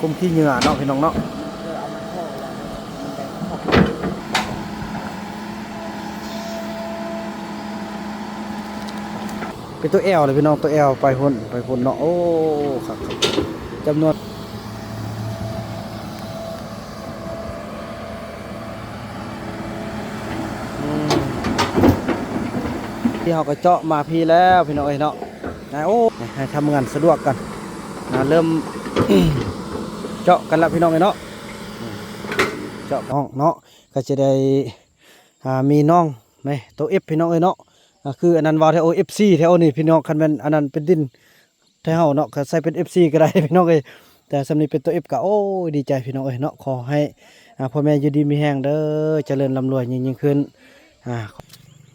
ຄຸມຂີ້ເຫຍື້ອເນາະ ພີ່ນ້ອງເນາະ. ເປັນຕົວ L ເລີຍພີ່ນ້ອງ, ຕົວ L ໄປພຸ້ນ ໄປພຸ້ນເນາະ. ໂອ້ ຄັກໆ ຈຳນວນ ອືມ ທີ່ເຮົາກໍເຈາະມາພີ້ແລ້ວ ພີ່ນ້ອງເອີຍເນາະ. ນາຍ ໂອ້ ໃຫ້ທຳງານສະດວກກັນນະ ເລີ່ມເຈາະກັນລະ ພີ່ນ້ອງເອີຍເນາະ. ເຈາະຫ້ອງເນາະ ກໍຈະໄດ້ ອ່າ ມີນ້ອງແມ່ໂຕ F ພີ່ນ້ອງເອີຍເນາະ. ອ່າ ຄືອັນນັ້ນເວົ້າແທ້ ໂອ F C ແທ້ ໂອ ນີ້ພີ່ນ້ອງ. ຄັນແມ່ນອັນນັ້ນເປັນດິນ ແທ້ເຮົາເນາະ ກໍໃສ່ເປັນ F C ກໍໄດ້ ພີ່ນ້ອງເອີຍ. ແຕ່ສ່ຳນີ້ເປັນຕົວ F ກໍ ໂອ້ຍ ດີໃຈ ພີ່ນ້ອງເອີຍເນາະ. ຂໍໃຫ້ ອ່າ ພໍ່ແມ່ຢູ່ດີມີແຮງເດີ ຈະເລີນລ່ຳລວຍຍິ່ງໆຂຶ້ນ. ອ່າ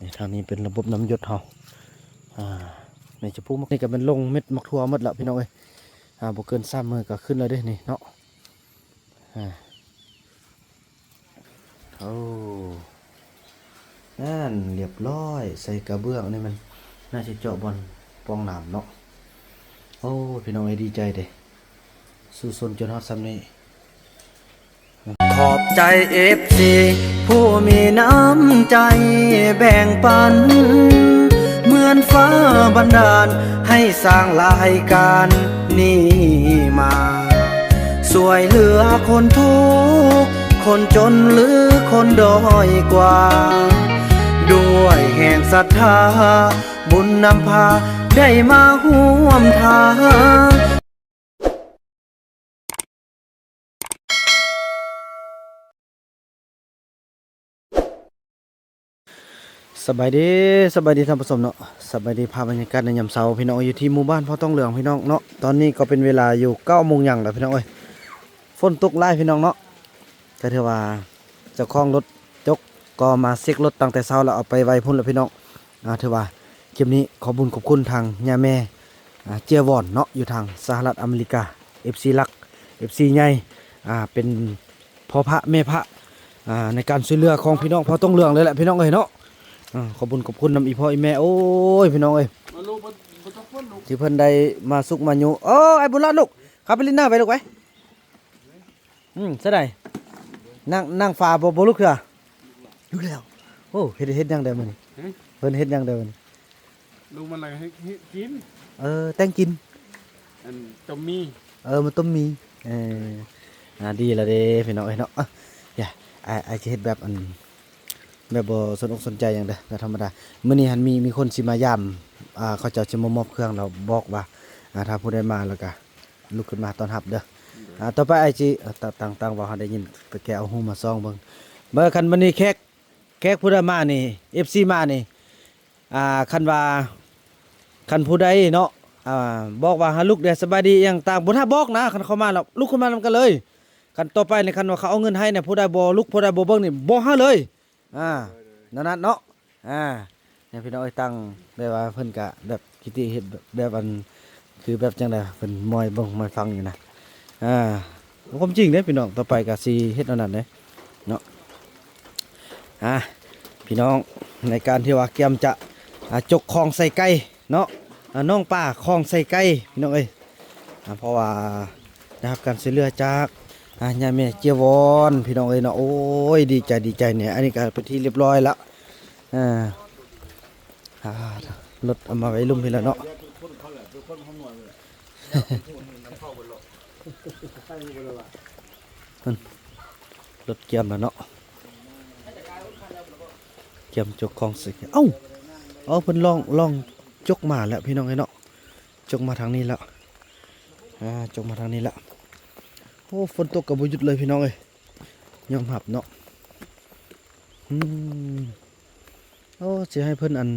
ນີ້ ທາງນີ້ເປັນລະບົບນ້ຳຢົດເຮົາ. ອ່າ ນີ້ຈະປູກໝາກ ນີ້ກໍແມ່ນລົງເມັດໝາກຖົ່ວໝົດລະ ພີ່ນ້ອງເອີຍ. ອ່າ ບໍ່ເກີນສາມມື້ກໍຂຶ້ນແລ້ວເດ້ນີ້ເນາະ. ອ່າ ໂອ້ ນັ້ນ ລຽບລ້ອຍ ໃສ່ກະເບື້ອງ. ອັນນີ້ມັນໜ້າຈະເຈາະບ່ອນປ່ອງນ້ຳເນາະ. ໂອ້ ພີ່ນ້ອງເອີຍ ດີໃຈເດ້ ສູ້ຊົນຈົນຮອດສ່ຳນີ້. ຂອບໃຈ ເອັຟຊີ ຜູ້ມີນ້ຳໃຈແບ່ງປັນ ເໝືອນຟ້າບັນດານໃຫ້ສ້າງລາຍການນີ້ມາ ຊ່ວຍເຫຼືອຄົນທຸກ ຄົນຈົນ ຫຼື ຄົນດ້ອຍກວ່າ ດ້ວຍແຮງສັດທາ ບຸນນຳພາ ໄດ້ມາຮ່ວມທາງ. ສະບາຍດີ ສະບາຍດີທ່ານຜູ້ຊົມເນາະ. ສະບາຍດີ ພາບບັນຍາກາດໃນຍາມເຊົ້າ ພີ່ນ້ອງ ຢູ່ທີ່ໝູ່ບ້ານເຜົ່າຕອງເຫຼືອງ ພີ່ນ້ອງເນາະ. ຕອນນີ້ກໍເປັນເວລາຢູ່ເກົ້າໂມງຫຍັງແລ້ວ ພີ່ນ້ອງເອີຍ. ຝົນຕົກຫຼາຍ ພີ່ນ້ອງເນາະ. ກໍຖືວ່າເຈົ້າຂອງລົດຈົກກໍມາເຊັກລົດຕັ້ງແຕ່ເຊົ້າແລ້ວ ເອົາໄປໄວ້ພຸ້ນແລ້ວ ພີ່ນ້ອງ. ອ່າ ຖືວ່າຄລິບນີ້ຂອບບຸນຂອບຄຸນທາງຍ່າແມ່ ອ່າ ເຈ້ຍວອນເນາະ ຢູ່ທາງສະຫະລັດອາເມລິກາ ເອັຟຊີຫຼັກ ເອັຟຊີໃຫຍ່ ອ່າ ເປັນພໍ່ພະແມ່ພະ ອ່າ ໃນການຊ່ວຍເຫຼືອຂອງພີ່ນ້ອງເຜົ່າຕອງເຫຼືອງເລີຍແຫຼະ ພີ່ນ້ອງເອີຍເນາະ. ອ່າ ຂອບບຸນຂອບຄຸນນຳອີພໍ່ອີແມ່ ໂອ້ຍ ພີ່ນ້ອງເອີຍ ທີ່ເພິ່ນໄດ້ມາຊຸກມາຍູ້. ເອີ ໄອ້ບຸນລອດລູກ ເຂົ້າໄປຫຼິ້ນນ້ຳໄປລູກໄປ. ອືມ ເສຍດາຍ ນັ່ງ ນັ່ງຟ້າບໍ່ ບໍ່ລຸກເທື່ອ. ລຸກແລ້ວ. ໂອ້ ເຮັດ ເຮັດຫຍັງແດ່ມື້ນີ້? ຫຶ? ເພິ່ນເຮັດຫຍັງແດ່ມື້ນີ້? ລົງມາແລ້ວເຮັດ ເຮັດກິນ. ເອີ ແຕ່ງກິນ. ອັນຕົ້ມໝີ່. ເອີ ມາຕົ້ມໝີ່. ເອີ ອ່າ ດີລະເດ້ ພີ່ນ້ອງເອີຍເນາະ. ອະ ຢ່າ ອ້າຍ ອ້າຍຊິເຮັດແບບອັນ ແບບບໍ່ສົນອົກສົນໃຈຫຍັງເດີ ແບບທຳມະດາ. ມື້ນີ້ຫັ້ນມີ ມີຄົນຊິມາຢາມ ອ່າ ເຂົາເຈົ້າຊິມາມອບເຄື່ອງ ແລ້ວບອກວ່າ ອ່າ ຖ້າຜູ້ໃດມາແລ້ວກະ ລຸກຂຶ້ນມາຕ້ອນຮັບເດີ. ອ່າ ຕໍ່ໄປອ້າຍຊິ ເອີ ຕ- ຕັ້ງ ຕັ້ງເວົ້າໃຫ້ໄດ້ຍິນ ໄປແກະເອົາຮູມມາສ່ອງເບິ່ງ. ເບິ່ງ ຄັນມື້ນີ້ແຂກ ແຂກຜູ້ໃດມານີ້ ເອັຟຊີມານີ້ ອ່າ ຄັນວ່າ ຄັນຜູ້ໃດເນາະ ອ່າ ບອກວ່າໃຫ້ລຸກແດ່ ສະບາຍດີ ອີ່ຫຍັງຕ່າງ ບໍ່ຖ້າບອກນະ. ຄັນເຂົາມາແລ້ວລຸກຂຶ້ນມານຳກັນເລີຍ. ຄັນຕໍ່ໄປນີ້ ຄັນວ່າເຂົາເອົາເງິນໃຫ້ນະ ຜູ້ໃດບໍ່ລຸກ ຜູ້ໃດບໍ່ເບິ່ງນີ້ ບໍ່ໃຫ້ເລີຍ. ອ່າ ແນວນັ້ນເນາະ. ອ່າ ນີ້ພີ່ນ້ອງເອີຍ ຕັ້ງແບບວ່າເພິ່ນກະແບບຄິດເຮັດແບບ ແບບອັນ ຄືແບບຈັ່ງໃດ ເພິ່ນມອຍເບິ່ງມອຍຟັງຢູ່ນະ. ອ່າ ຄວາມຈິງເດ້ພີ່ນ້ອງ ຕໍ່ໄປກະຊິເຮັດແນວນັ້ນເດ້ເນາະ. ອ່າ ພີ່ນ້ອງ ໃນການທີ່ວ່າກຽມຈະ ອ່າ ຈົກຄອງໃສ່ໄກ່ເນາະ ອ່າ ນ້ອງປາຄອງໃສ່ໄກ່ ພີ່ນ້ອງເອີຍ. ອ່າ ເພາະວ່າໄດ້ຮັບການຊ່ວຍເຫຼືອຈາກ ອ່າ ຍາແມ່ເຈ້ຍວອນ ພີ່ນ້ອງເອີຍເນາະ. ໂອ້ຍ ດີໃຈ ດີໃຈນີ້. ອັນນີ້ກໍເປັນທີ່ລຽບຮ້ອຍລະ. ອ່າ ອ່າ ລົດເອົາມາໄວ້ລຸ່ມພີ້ແລ້ວເນາະ. ນັ້ນ ລົດກຽມແລ້ວເນາະ ກຽມຈົກຄອງໃສ່. ເອົ້າ ເອົາ ເພິ່ນລ່ອງ ລ່ອງຈົກມາແລ້ວ ພີ່ນ້ອງເອີຍເນາະ. ຈົກມາທາງນີ້ແລ້ວ ອ່າ ຈົກມາທາງນີ້ແລ້ວ. ໂອ້ ຝົນຕົກກໍບໍ່ຢຸດເລີຍ ພີ່ນ້ອງເອີຍ ຍອມຮັບເນາະ. ອືມ ໂອ້ ຊິໃຫ້ເພິ່ນອັນ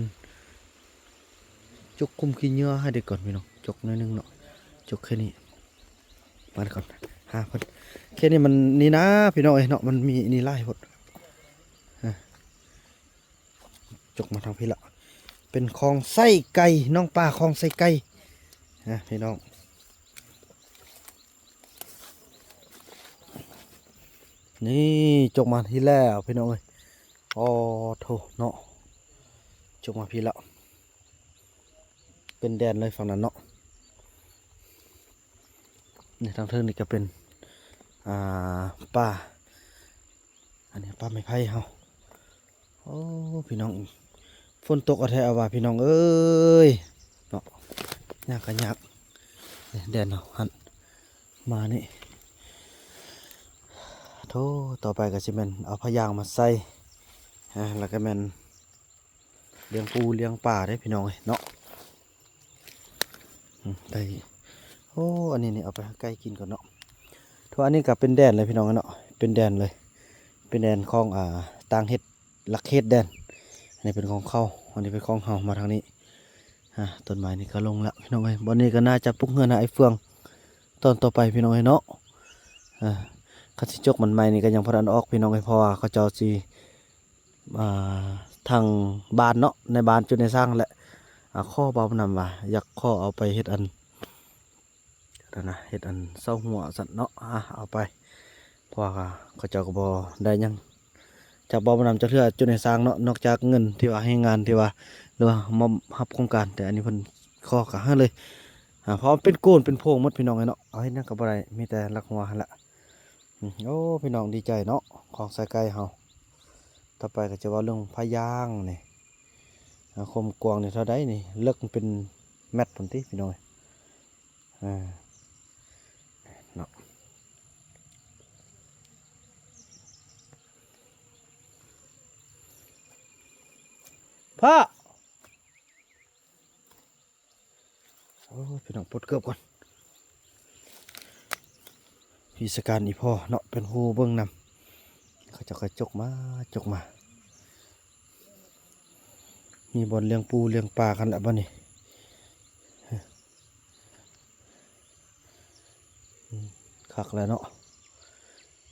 ຈົກຄຸມຂີ້ເຫຍື້ອໃຫ້ໄດ້ກ່ອນ ພີ່ນ້ອງ. ຈົກໜ້ອຍໜຶ່ງເນາະ ຈົກແຄ່ນີ້ ມາກ່ອນ ຫາເພິ່ນ. ແຄ່ນີ້ມັນນີ້ນາ ພີ່ນ້ອງເອີຍເນາະ ມັນມີນີ້ຫຼາຍໂພດ. ອ່າ ຈົກມາທາງພີ້ລະ ເປັນຄອງໃສ່ໄກ່ ນ້ອງປາຄອງໃສ່ໄກ່ ອ່າ ພີ່ນ້ອງ. ນີ້ ຈົກມາພີ້ແລ້ວ ພີ່ນ້ອງເອີຍ. ໂອ້ໂທ້ເນາະ ຈົກມາພີ້ແລ້ວ ເປັນແດນເລີຍຝັ່ງນັ້ນເນາະ. ນີ້ ທາງເທິງນີ້ກໍເປັນ ອ່າ ປ່າ ອັນນີ້ປ່າໄມ້ໄຜ່ເຮົາ. ໂອ້ ພີ່ນ້ອງ ຝົນຕົກເອົາແທ້ເອົາວ່າ ພີ່ນ້ອງເອີຍເນາະ. ຍາກກໍຍາກ ແດນເຮົາຫັ້ນມານີ້. ໂທ້ ຕໍ່ໄປກໍຊິແມ່ນເອົາຜ້າຢາງມາໃສ່ ອ່າ ແລ້ວກໍແມ່ນລ້ຽງປູລ້ຽງປາເດ້ ພີ່ນ້ອງເອີຍເນາະ. ອືມ ໄດ້ ໂອ້ ອັນນີ້ນີ້ເອົາໄປໃຫ້ໄກ່ກິນກ່ອນເນາະ. ທົ່ວອັນນີ້ກໍເປັນແດນເລີຍ ພີ່ນ້ອງເນາະ ເປັນແດນເລີຍ ເປັນແດນຂອງ ອ່າ ຕ່າງເຮັດ ຫຼັກເຂດແດນ. ອັນນີ້ເປັນຂອງເຂົາ ອັນນີ້ເປັນຂອງເຮົາ. ມາທາງນີ້ ອ່າ ຕົ້ນໄມ້ນີ້ກໍລົງແລ້ວ ພີ່ນ້ອງເອີຍ. ບ່ອນນີ້ກໍໜ້າຈະປຸກເຮືອນໃຫ້ອ້າຍເຟືອງຕອນຕໍ່ໄປ ພີ່ນ້ອງເອີຍເນາະ. ອ່າ ຄັນຊິຈົກມັນໃໝ່ນີ້ກໍຍັງບໍ່ທັນອອກ ພີ່ນ້ອງເອີຍ ເພາະວ່າເຂົາເຈົ້າຊິ ອ່າ ທາງບ້ານເນາະ ໃນບ້ານຈຸດໃນສ້າງແຫຼະ ອ່າ ຂໍບ່າວບຸນນຳວ່າ ຢາກຂໍເອົາໄປເຮັດອັນ ນັ້ນນະ ເຮັດອັນເສົາຫົວຊັ້ນເນາະ. ອ່າ ເອົາໄປ ເພາະວ່າເຂົາເຈົ້າກໍບໍ່ໄດ້ຫຍັງຈາກບ່າວບຸນນຳຈັກເທື່ອ ຈຸດໃນສ້າງເນາະ ນອກຈາກເງິນທີ່ວ່າໃຫ້ງານ ທີ່ວ່າ ຫຼືວ່າມອບຮັບໂຄງການ. ແຕ່ອັນນີ້ເພິ່ນຂໍກໍໃຫ້ເລີຍ ອ່າ ເພາະມັນເປັນໂກນເປັນໂພງໝົດ ພີ່ນ້ອງເອີຍເນາະ. ເອົາເຮັດຫຍັງກໍບໍ່ໄດ້ ມີແຕ່ລັກຫົວຫັ້ນລະ. ອືມ ໂອ້ ພີ່ນ້ອງ ດີໃຈເນາະ ຂອງໃສ່ໄກ່ເຮົາ. ຕໍ່ໄປກໍຈະເວົ້າເລື່ອງຜ້າຢາງນີ້ ອ່າ ຄວາມກວ້າງນີ້ເທົ່າໃດນີ້ ເລິກເປັນແມັດພຸ້ນຕິ ພີ່ນ້ອງເອີຍ. ອ່າ ເນາະ ພໍ່ ໂອ້ ພີ່ນ້ອງ ປົດເກີບກ່ອນ. ວິຊາການອີ່ພໍ່ເນາະ ເປັນຜູ້ເບິ່ງນຳ ເຂົາເຈົ້າກໍຈົກມາ ຈົກມາ. ມີບ່ອນລ້ຽງປູລ້ຽງປາກັນລະບັດນີ້. ອືມ ຄັກແລ້ວເນາະ.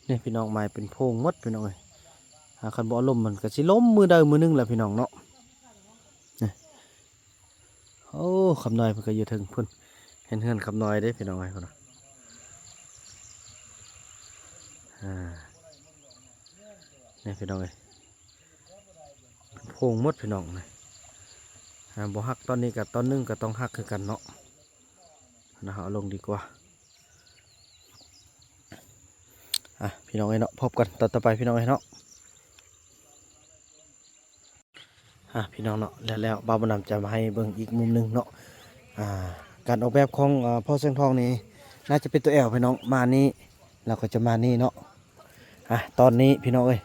ນີ້ ພີ່ນ້ອງ ໄມ້ເປັນໂພງໝົດ ພີ່ນ້ອງເອີຍ. ຫາ ຄັນບໍ່ເອົາລົມ ມັນກໍຊິລົ້ມມື້ໃດມື້ໜຶ່ງແຫຼະ ພີ່ນ້ອງເນາະ. ນີ້ ໂອ້ ຄຳນ້ອຍເພິ່ນກໍຢູ່ເທິງພຸ້ນ ເຫັນເຮືອນຄຳນ້ອຍເດ້ ພີ່ນ້ອງເອີຍ ພຸ້ນນະ. ອ່າ ນີ້ ພີ່ນ້ອງເອີຍ ໂພງໝົດ ພີ່ນ້ອງ. ອ່າ ບໍ່ຫັກຕອນນີ້ກໍຕອນໜຶ່ງກໍຕ້ອງຫັກຄືກັນເນາະ. ນະ ເຮົາເອົາລົງດີກວ່າ. ອ່ະ ພີ່ນ້ອງເອີຍເນາະ ພົບກັນຕອນຕໍ່ໄປ ພີ່ນ້ອງເອີຍເນາະ. ອ່ະ ພີ່ນ້ອງເນາະ ແລ້ວໆ ບ່າວບຸນນຳຈະມາໃຫ້ເບິ່ງອີກມຸມໜຶ່ງເນາະ. ອ່າ ການອອກແບບຂອງ ເອີ ພໍ່ແສງທອງນີ້ ໜ້າຈະເປັນຕົວ L ພີ່ນ້ອງ ມານີ້ ແລ້ວກໍຈະມານີ້ເນາະ. ອ່ະ ຕອນນີ້ ພີ່ນ້ອງເອີຍ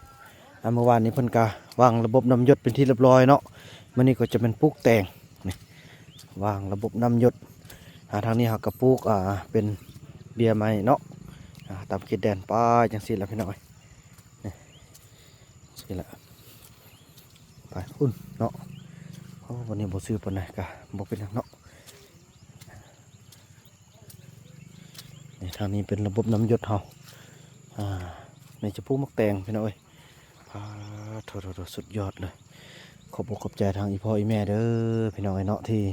ອ່າ ເມື່ອວານນີ້ເພິ່ນກະວາງລະບົບນ້ຳຢົດເປັນທີ່ລຽບຮ້ອຍເນາະ. ມື້ນີ້ກໍຈະແມ່ນປູກແຕງ ນີ້ ວາງລະບົບນ້ຳຢົດ. ອ່າ ທາງນີ້ເຮົາກໍປູກ ອ່າ ເປັນເບ້ຍໄມ້ເນາະ ອ່າ ຕາມເຂດແດນໄປຈັ່ງຊີ້ລະ ພີ່ນ້ອງເອີຍ. ນີ້ ຊີ້ລະ ໄປພຸ້ນເນາະ. ໂອ້ ວັນນີ້ບໍ່ຊື່ປານໃດ ກະບໍ່ເປັນຫຍັງເນາະ. ນີ້ ທາງນີ້ເປັນລະບົບນ້ຳຢົດເຮົາ. ອ່າ ນີ້ຈະປູກໝາກແຕງ ພີ່ນ້ອງເອີຍ. ປາດໂທ້ໆໆ ສຸດຍອດເລີຍ. ຂອບອົກຂອບໃຈທາງອີ່ພໍ່ອີ່ແມ່ເດີ ພີ່ນ້ອງເອີຍເນາະ ທີ່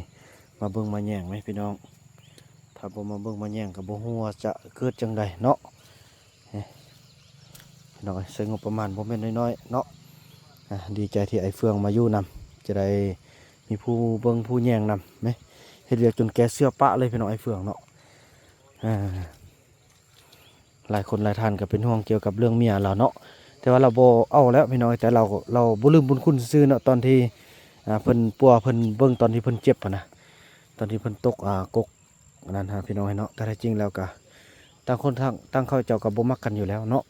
ມາເບິ່ງມາແຍງແມ່ພີ່ນ້ອງ. ຖ້າບໍ່ມາເບິ່ງມາແຍງກໍບໍ່ຮູ້ວ່າຈະເກີດຈັ່ງໃດເນາະ. ພີ່ນ້ອງເອີຍ ໃຊ້ງົບປະມານບໍ່ແມ່ນນ້ອຍໆເນາະ. ອ່າ ດີໃຈທີ່ອ້າຍເຟືອງມາຢູ່ນຳ ຈະໄດ້ມີຜູ້ເບິ່ງຜູ້ແຍງນຳ ເຮັດວຽກຈົນແກ່ເສື້ອປະເລີຍ ພີ່ນ້ອງ ອ້າຍເຟືອງເນາະ. ອ່າ ຫຼາຍຄົນຫຼາຍທ່ານກໍເປັນຫ່ວງກ່ຽວກັບເລື່ອງເມຍລາວເນາະ ແຕ່ວ່າລາວບໍ່ເອົາແລ້ວ ພີ່ນ້ອງເອີຍ. ແຕ່ລາວ ລາວບໍ່ລືມບຸນຄຸນຊື່ໆເນາະ ຕອນທີ່ ອ່າ ເພິ່ນປົວເພິ່ນເບິ່ງຕອນທີ່ເພິ່ນເຈັບຫັ້ນນະ ຕອນທີ່ເພິ່ນຕົກ ອ່າ ກົກ ອັນນັ້ນຫາ ພີ່ນ້ອງເອີຍເນາະ. ແຕ່ແທ້ຈິງແລ້ວກະ ຕ່າງຄົນຕ່າງ ຕ່າງເຂົາເຈົ້າກໍບໍ່ມັກກັນຢູ່ແລ້ວເນາະ.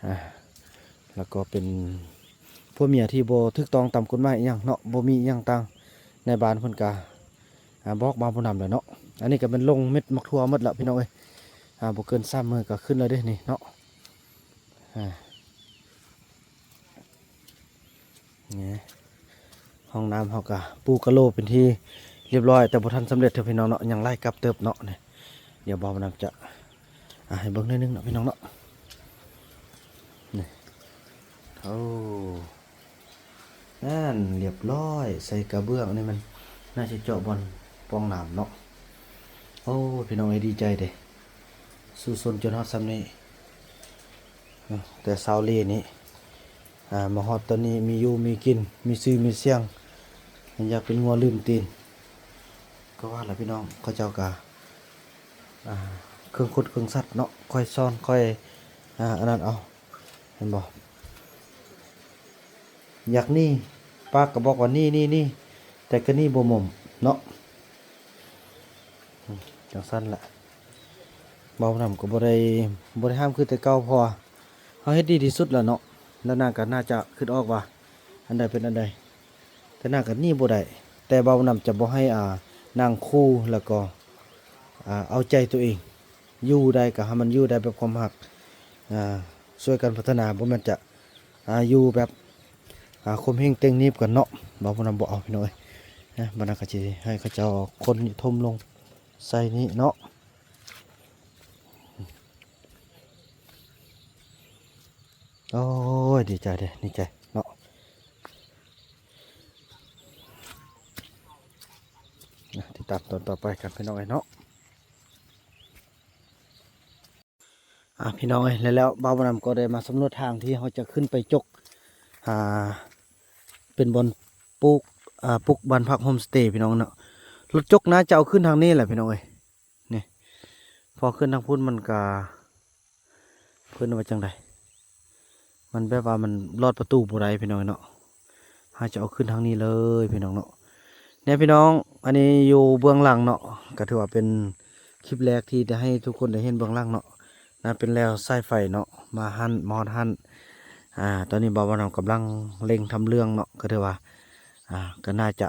ອ່າ ແລ້ວກໍເປັນຜົວເມຍທີ່ບໍ່ຖືກຕ້ອງຕາມກົດໝາຍອີ່ຫຍັງເນາະ ບໍ່ມີອີ່ຫຍັງຕ່າງ. ນາຍບ້ານເພິ່ນກະ ອ່າ ບອກມາຜູ້ນຳແລ້ວເນາະ. ອັນນີ້ກໍແມ່ນລົງເມັດໝາກຖົ່ວໝົດລະ ພີ່ນ້ອງເອີຍ. ອ່າ ບໍ່ເກີນສາມມື້ກໍຂຶ້ນແລ້ວເດ້ນີ້ເນາະ. ອ່າ ນີ້ ຫ້ອງນ້ຳເຮົາກະປູກະໂຫຼເປັນທີ່ລຽບຮ້ອຍ ແຕ່ບໍ່ທັນສຳເລັດເທື່ອ ພີ່ນ້ອງເນາະ ຍັງຫຼາຍກັບເຕີບເນາະ. ນີ້ ດຽວບ່າວບຸນນຳຈະ ອ່າ ໃຫ້ເບິ່ງໜ້ອຍໜຶ່ງເນາະ ພີ່ນ້ອງເນາະ. ນີ້ ໂອ້ ນັ້ນ ລຽບຮ້ອຍ ໃສ່ກະເບື້ອງ. ອັນນີ້ມັນໜ້າຈະເຈາະບ່ອນປ່ອງນ້ຳເນາະ. ໂອ້ ພີ່ນ້ອງເອີຍ ດີໃຈເດ້ ສູ້ຊົນຈົນຮອດຊ່ຳນີ້ ແຕ່ເຊົ້າເລີຍນີ້ ອ່າ ມາຮອດຕອນນີ້ມີຢູ່ມີກິນ ມີຊື່ມີສຽງ ມັນຢາກເປັນງົວລືມຕີນ ກໍວ່າລະ ພີ່ນ້ອງ. ເຂົາເຈົ້າກະ ອ່າ ເຄື່ອງຄົນເຄື່ອງສັດເນາະ ຄ່ອຍຊ້ອນ ຄ່ອຍ ອ່າ ອັນນັ້ນເອົາ ເຫັນບໍ່? ຢາກໜີ ປາກກໍບອກວ່າໜີ ໜີ ໜີ ແຕ່ກໍໜີບໍ່ໝົມເນາະ. ອືມ ຈັ່ງຊັ້ນລະ ເວົ້ານຳກໍບໍ່ໄດ້ ບໍ່ໄດ້ຫ້າມຄືແຕ່ເກົ່າ ເພາະວ່າເຮົາເຮັດດີທີ່ສຸດແລ້ວເນາະ ແລ້ວນາງກໍໜ້າຈະຄິດອອກວ່າອັນໃດເປັນອັນໃດ ແຕ່ນາງກໍໜີບໍ່ໄດ້ ແຕ່ເວົ້ານຳຈະບໍ່ໃຫ້ ອ່າ ນາງຂູ່ ແລ້ວກໍ ອ່າ ເອົາໃຈຕົວເອງ ຢູ່ໄດ້ກໍໃຫ້ມັນຢູ່ໄດ້ແບບຄວາມຮັກ ອ່າ ຊ່ວຍກັນພັດທະນາ ບໍ່ແມ່ນຈະ ອ່າ ຢູ່ແບບ ອ່າ ຂົ່ມເຫງເຕັງໜີບກັນເນາະ. ເວົ້ານຳບໍ່ເອົາ ພີ່ນ້ອງເອີຍ ນະ ບັດນັ້ນກໍຊິໃຫ້ເຂົາເຈົ້າຂົນຖົມລົງໃສ່ນີ້ເນາະ. ໂອ້ຍ ດີໃຈເດ້ ດີໃຈເນາະ. ນະ ຕິດຕາມຕອນຕໍ່ໄປກັນ ພີ່ນ້ອງເອີຍເນາະ. ອ່າ ພີ່ນ້ອງເອີຍ ແລ້ວ ແລ້ວບ່າວບຸນນຳກໍໄດ້ມາສຳຫຼວດທາງທີ່ເຮົາຈະຂຶ້ນໄປຈົກ ອ່າ ເປັນບ່ອນປູກ ອ່າ ປຸກບ້ານພັກໂຮມສະເຕ ພີ່ນ້ອງເນາະ. ລົດຈົກໜ້າຈະເອົາຂຶ້ນທາງນີ້ແຫຼະ ພີ່ນ້ອງເອີຍ ນີ້ ເພາະຂຶ້ນທາງພຸ້ນມັນກະ ເພິ່ນວ່າຈັ່ງໃດ ມັນແບບວ່າມັນລອດປະຕູບໍ່ໄດ້ ພີ່ນ້ອງເນາະ. ເຮົາຈະເອົາຂຶ້ນທາງນີ້ເລີຍ ພີ່ນ້ອງເນາະ. ແນ່ ພີ່ນ້ອງ ອັນນີ້ຢູ່ເບື້ອງຫຼັງເນາະ ກໍຖືວ່າເປັນຄລິບແລກທີ່ຈະໃຫ້ທຸກຄົນໄດ້ເຫັນເບື້ອງຫຼັງເນາະ. ນະ ເປັນແລວສາຍໄຟເນາະ ມາຫັ້ນ ມາຮອດຫັ້ນ. ອ່າ ຕອນນີ້ບ່າວບຸນນຳກຳລັງເລັ່ງທຳເລື່ອງເນາະ ກໍຖືວ່າ ອ່າ ກໍໜ້າຈະ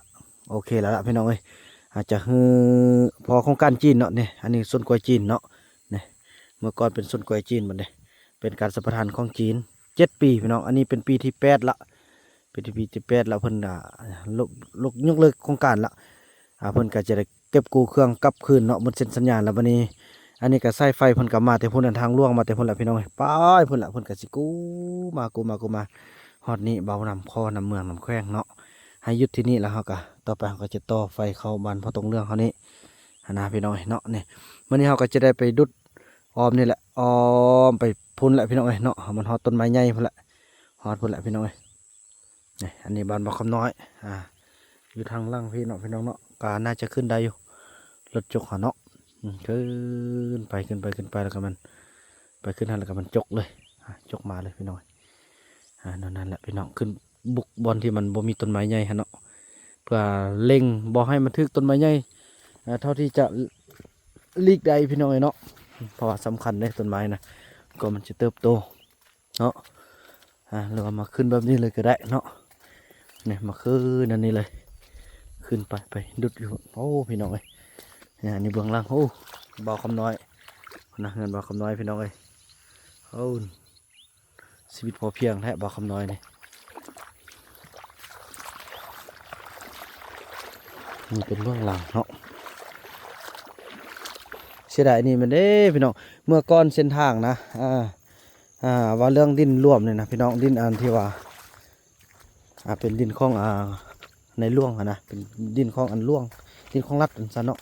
ໂອເຄແລ້ວລະ ພີ່ນ້ອງເອີຍ. ອາດຈະຮື ເພາະໂຄງການຈີນເນາະ ນີ້ ອັນນີ້ສວນກ້ວຍຈີນເນາະ ນີ້ ເມື່ອກ່ອນເປັນສວນກ້ວຍຈີນ ບັດນີ້ເປັນການສຳປະທານຂອງຈີນ ເຈັດປີ ພີ່ນ້ອງ. ອັນນີ້ເປັນປີທີແປດລະ ເປັນປີທີແປດລະ ເພິ່ນ ອ່າ ຍົກ ຍົກເລີກໂຄງການລະ. ອ່າ ເພິ່ນກໍຈະໄດ້ເກັບກູ້ເຄື່ອງກັບຄືນເນາະ ໝົດເຊັນສັນຍາລະ. ບັດນີ້ ອັນນີ້ກໍສາຍໄຟເພິ່ນກໍມາແຕ່ພຸ້ນ ອັນທາງຫຼວງມາແຕ່ພຸ້ນລະ ພີ່ນ້ອງເອີຍ ໄປພຸ້ນລະ. ເພິ່ນກໍຊິກູ້ມາ ກູ້ມາ ກູ້ມາ ຮອດນີ້ ບ່າວບຸນນຳຂໍນຳເມືອງນຳແຂວງເນາະ ໃຫ້ຢຸດທີ່ນີ້ ແລ້ວເຮົາກໍ ຕໍ່ໄປເຮົາກໍຈະຕໍ່ໄຟເຂົ້າບ້ານພໍ່ຕົງເຫຼືອງເຮົານີ້ຫັ້ນນະ ພີ່ນ້ອງເອີຍເນາະ. ນີ້ ມື້ນີ້ເຮົາກໍຈະໄດ້ໄປດຸດອ້ອມນີ້ແຫຼະ ອ້ອມໄປພຸ້ນແຫຼະ ພີ່ນ້ອງເອີຍເນາະ. ໃຫ້ມັນຮອດຕົ້ນໄມ້ໃຫຍ່ພຸ້ນແຫຼະ ຮອດພຸ້ນແຫຼະ ພີ່ນ້ອງເອີຍ. ນີ້ ອັນນີ້ບ້ານບໍ່ຄຳນ້ອຍ ອ່າ ຢູ່ທາງຫຼັງພີ້ເນາະ ພີ່ນ້ອງເນາະ. ກໍໜ້າຈະຂຶ້ນໄດ້ຢູ່ ລົດຈົກຫັ້ນເນາະ. ອືມ ຂຶ້ນໄປ ຂຶ້ນໄປ ຂຶ້ນໄປ ແລ້ວກໍມັນ ໄປຂຶ້ນຫັ້ນ ແລ້ວກໍມັນຈົກເລີຍ ອ່າ ຈົກມາເລີຍ ພີ່ນ້ອງ. ອ່າ ແນວນັ້ນແຫຼະ ພີ່ນ້ອງ ຂຶ້ນບຸກບ່ອນທີ່ມັນບໍ່ມີຕົ້ນໄມ້ໃຫຍ່ຫັ້ນເນາະ ເພື່ອເລັ່ງບໍ່ໃຫ້ມັນຖືກຕົ້ນໄມ້ໃຫຍ່ ເທົ່າທີ່ຈະຫຼີກໄດ້ ພີ່ນ້ອງເອີຍເນາະ. ເພາະວ່າສຳຄັນເດ້ ຕົ້ນໄມ້ນະ ກໍມັນຈະເຕີບໂຕເນາະ. ອ່າ ຫຼືວ່າມາຂຶ້ນແບບນີ້ເລີຍກໍໄດ້ເນາະ. ນີ້ ມາຂຶ້ນອັນນີ້ເລີຍ ຂຶ້ນໄປ ໄປດຸດຢູ່. ໂອ້ ພີ່ນ້ອງເອີຍ ນີ້ ອັນນີ້ເບື້ອງຫຼັງ ໂອ້ ບ່າວຄຳນ້ອຍ ນະ ເຮືອນບ່າວຄຳນ້ອຍ ພີ່ນ້ອງເອີຍ. ໂອ້ ຊີວິດພໍພຽງແທ້ ບ່າວຄຳນ້ອຍນີ້. ນີ້ເປັນເບື້ອງຫຼັງເນາະ. ເສຍດາຍນີ້ແມ່ນເດ້ ພີ່ນ້ອງ ເມື່ອກ່ອນເສັ້ນທາງນະ ອ່າ ອ່າ ວ່າເລື່ອງດິນຫຼວມນີ້ນະ ພີ່ນ້ອງ ດິນອັນທີ່ວ່າ ອ່າ ເປັນດິນຂອງ ອ່າ ໃນຫຼວງຫັ້ນນະ ເປັນດິນຂອງອັນຫຼວງ ດິນຂອງລັດຈັ່ງຊັ້ນເນາະ.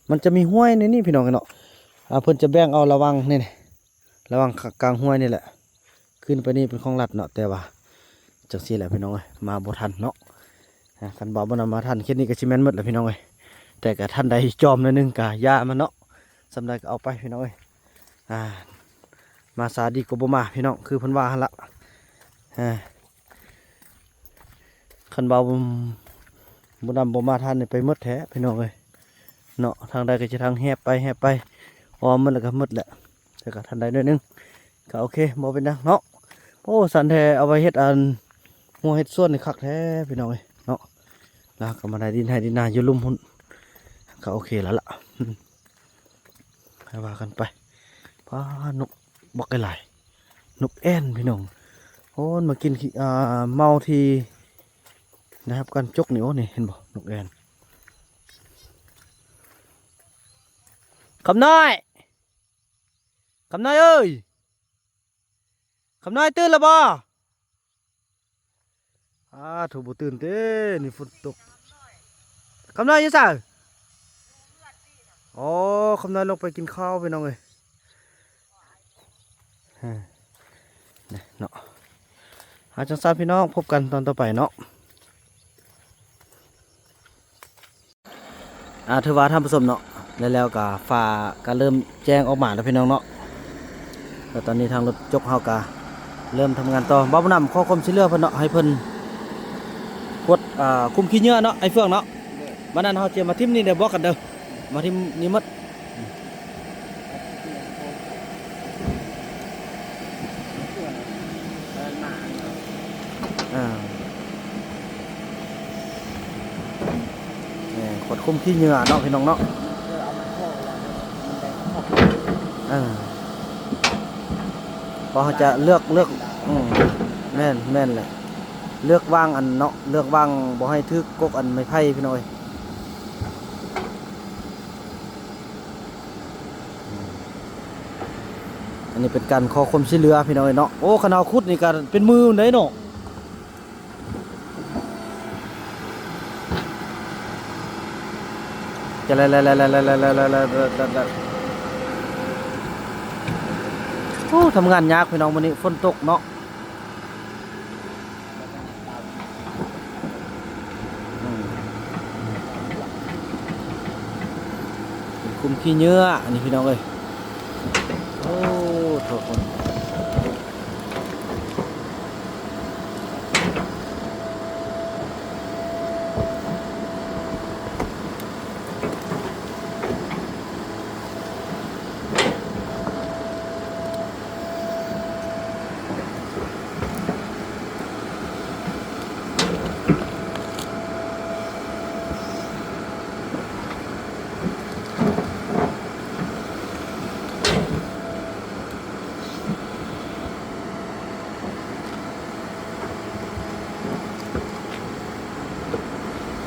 ມັນຈະມີຫ້ວຍໃນນີ້ ພີ່ນ້ອງເນາະ. ອ່າ ເພິ່ນຈະແບ່ງເອົາລະຫວ່າງນີ້ ລະຫວ່າງກາງຫ້ວຍນີ້ແຫຼະ ຂຶ້ນໄປນີ້ເປັນຂອງລັດເນາະ. ແຕ່ວ່າຈັ່ງຊີ້ແຫຼະ ພີ່ນ້ອງເອີຍ ມາບໍ່ທັນເນາະ. ອ່າ ຄັນບ່າວບຸນນຳມາທັນ ເຂດນີ້ກໍຊິແມ່ນໝົດແຫຼະ ພີ່ນ້ອງເອີຍ. ແຕ່ກໍທັນໄດ້ຈອມໜ້ອຍໜຶ່ງ ກໍຢ່າມັນເນາະ ສ່ຳໃດກໍເອົາໄປ ພີ່ນ້ອງເອີຍ. ອ່າ ມາຊ້າດີກວ່າບໍ່ມາ ພີ່ນ້ອງ ຄືເພິ່ນວ່າຫັ້ນລະ. ອ່າ ຄັນບ່າວບຸນນຳບໍ່ມາທັນນີ້ ໄປໝົດແທ້ ພີ່ນ້ອງເອີຍເນາະ. ທາງໃດກໍຈະທາງແຫບໄປ ແຫບໄປ ອ້ອມໝົດແລ້ວກໍໝົດແຫຼະ. ແຕ່ກໍທັນໄດ້ໜ້ອຍໜຶ່ງ ກໍໂອເຄ ບໍ່ເປັນຫຍັງເນາະ. ໂອ້ ສັນແທ້ ເອົາໄວ້ເຮັດອັນ ຮົ້ວເຮັດສວນນີ້ຄັກແທ້ ພີ່ນ້ອງເອີຍເນາະ. ແລ້ວກໍມາໄດ້ດິນໄຮ່ດິນນາຢູ່ລຸ່ມພຸ້ນ ກໍໂອເຄແລ້ວລະ. ອືມ ໃຫ້ວ່າກັນໄປ. ປ້າ ນົກບັກຫຼາຍໆ ນົກແອ່ນ ພີ່ນ້ອງ. ໂອ້ ມາກິນ ອ່າ ເມົາທີ່ໄດ້ຮັບການຈົກນີ້. ໂອ້ ນີ້ເຫັນບໍ່ ນົກແອ່ນ. ຄຳນ້ອຍ ຄຳນ້ອຍເອີຍ ຄຳນ້ອຍຕື່ນແລ້ວບໍ່? ອ້າ ໂຖ ບໍ່ຕື່ນເດ້ ນີ້ຝົນຕົກ. ຄຳນ້ອຍຢູ່ໃສ? ອໍ ຄຳນ້ອຍລົງໄປກິນເຂົ້າ ພີ່ນ້ອງເອີຍ. ນີ້ເນາະ ອາ ຈັ່ງຊັ້ນ ພີ່ນ້ອງ ພົບກັນຕອນຕໍ່ໄປເນາະ. ອ່າ ຖືວ່າທ່ານຜູ້ຊົມເນາະ ແລ້ວ ແລ້ວກະຟ້າກະເລີ່ມແຈ້ງອອກມາແລ້ວພີ່ນ້ອງເນາະ. ແລ້ວຕອນນີ້ທາງລົດຈົກເຮົາກະເລີ່ມທຳງານຕໍ່. ບ່າວບຸນນຳຂໍຄວາມຊ່ວຍເຫຼືອເພິ່ນເນາະ ໃຫ້ເພິ່ນກວດ ອ່າ ຄຸມຂີ້ເຫຍື້ອເນາະ ໄອ້ເຟືອງເນາະ. ບາດນັ້ນເຮົາຈະມາຖິ້ມນີ້ເດີ ບອກກັນເດີ ມາຖິ້ມນີ້ໝົດ. ອ່າ ແມ່ນ ກວດຄຸມຂີ້ເຫຍື້ອເນາະ ພີ່ນ້ອງເນາະ. ເອີ ເພາະເຮົາຈະເລືອກ ເລືອກ ອືມ ແມ່ນ ແມ່ນແຫຼະ ເລືອກວາງອັນເນາະ ເລືອກວາງບໍ່ໃຫ້ຖືກກົກອັນໄມ້ໄຜ່ ພີ່ນ້ອງເອີຍ. ອັນນີ້ເປັນການຂໍຄວາມຊ່ວຍເຫຼືອ ພີ່ນ້ອງເອີຍເນາະ. ໂອ້ ຄັນເຮົາຂຸດນີ້ກະເປັນມື້ໄດ໋ເນາະ. ໂອ້ ທຳງານຍາກ ພີ່ນ້ອງ ມື້ນີ້ຝົນຕົກເນາະ. ອືມ ເປັນຄຸມຂີ້ເຫຍື້ອ ອັນນີ້ ພີ່ນ້ອງເອີຍ. ໂອ້ ໂທ້ ຄົນ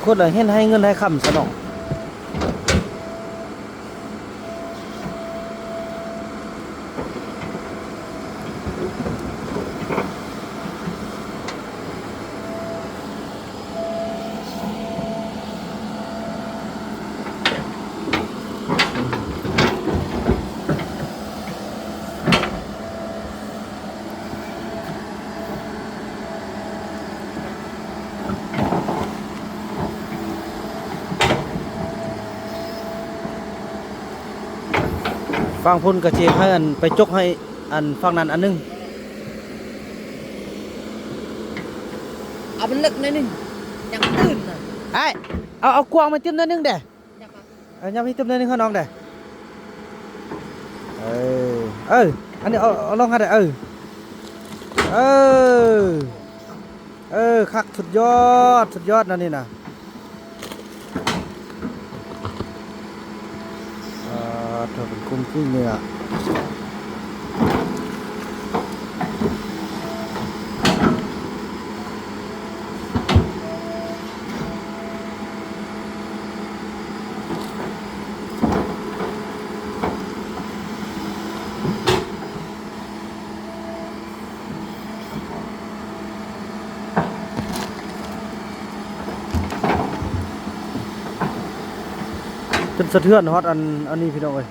ຄົນລະເຮັດໃຫ້ເງິນໃຫ້ຄຳຊະເນາະ. ຝັ່ງພຸ້ນກະຊິໃຫ້ອັນໄປຈົກໃຫ້ອັນຝັ່ງນັ້ນອັນໜຶ່ງ. ເອົາມັນເລິກໜ້ອຍໜຶ່ງ ຍັງຕື່ນນະ. ອ້າຍ ເອົາ ເອົາກວາງມາຕິດໜ້ອຍໜຶ່ງເດ້. ເອີ ຫຍັບໃຫ້ຕຶບໜ້ອຍໜຶ່ງເຮົານ້ອງເດ້. ເອີ ເອີ ອັນນີ້ເອົາ ເອົາລົງຫັ້ນເດ້. ເອີ ເອີ ເອີ ຄັກ ສຸດຍອດ ສຸດຍອດແນວນີ້ນະ. ອ່າ ຖ້າເປັນຄຸມຂີ້ເຫຍື້ອ ຈົນສະເທືອນຮອດອັນ ອັນນີ້ພີ່ນ້ອງເອີຍ.